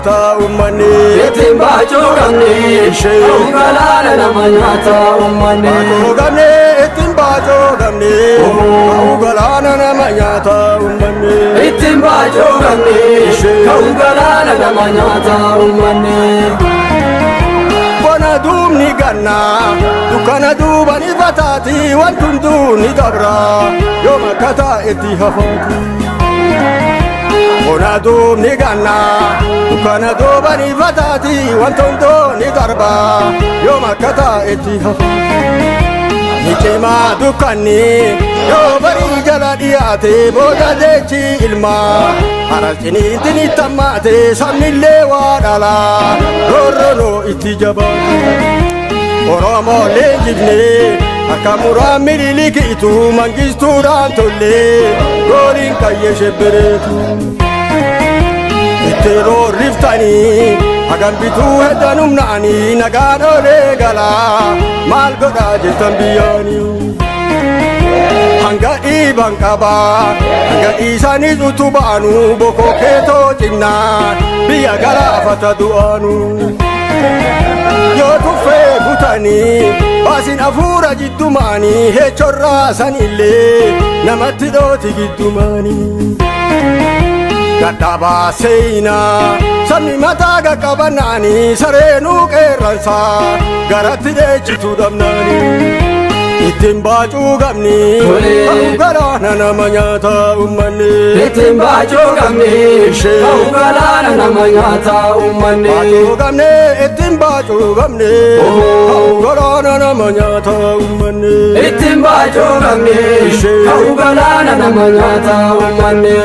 nyaata uummanni. Ittiin baacuu qabne ka'uu galaana nama nyaata uummanni. Baacuu qabne ittiin baacuu qabne ka'uu galaana nama nyaata uummanni. Ittiin baacuu qabne ka'uu galaana nama nyaata uummanni. Bona duubni ganna dukkana duuba ni fataati wanti hunduu ni dabra yoo makkataa itti hafaati. Bona duubni ganna dukkana duuba ni fataati wanti hunduu ni darba yoo makkataa itti hafaati. Ni cimaa dukkanni yoo barii jala dhiyaate booda deechi ilmaa haralchiniitti ni tammaate sabnillee waa dhalaa roorroonoo itti jabaate. Oromoo leenjifnee akka muraa miliilikiitu mangistuudhaan tollee gooliin kayyee shebbereetu. Itti roorriftanii hagam bituu heddan humnaanii nagaan olee galaa maal godhaa jettan biyyaanii. Hanga dhiiban qabaa hanga dhiisanis utubaanu bokoo keetoo cinnaan biyya galaafata du'aanu. Yoo tuffee butanii baasin hafuura jiddumaanii heechorraa sanillee namatti dhooti giddumaanii. Dadhabaa seenaa sabni mataa qaqqabanaanii sareenuu qeerransaa garatti dheechitu dhabnaanii. Ittiin baacuu qabni ka'uu galaana nama nyaata uummanni. Ittiin baacuu qabne ka'uu galaana nama nyaata uummanni. Baacuu qabne ittiin baacuu qabne ka'uu galaana nama nyaata uummanni. Ittiin baacuu qabne ka'uu galaana nama nyaata uummanni.